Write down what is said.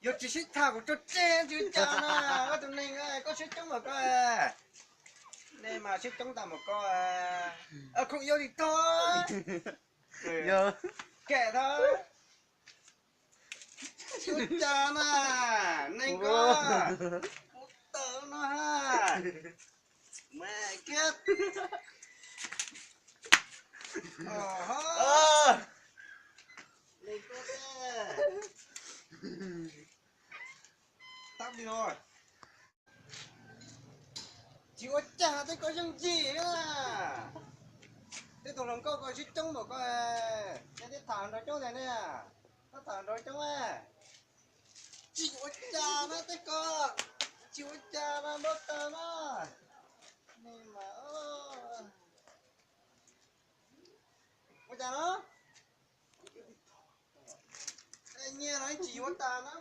Yog tsis sib tham kuv tso tseg tsis ua cas na. Koj tus neeg, koj siab coob mas koj, nej mas siab coob tas mas koj, khoom yau li tog. Yog, kem tho. Tsis ua cas na, neeg koj, kuv tawm no ha. Mas kiab. Neeg koj, tab li os. Tsis ua cas, tej koj yeej yig na. Tej tus hluas nkauj koj siab coob mas koj, nej twb tham nrov coob tiag ne. Koj tham nrov coob. Tsis ua cas na tej koj, tsis ua cas na, npau taws na. Ua cas no? Nyiaj no tsis yuav tas na.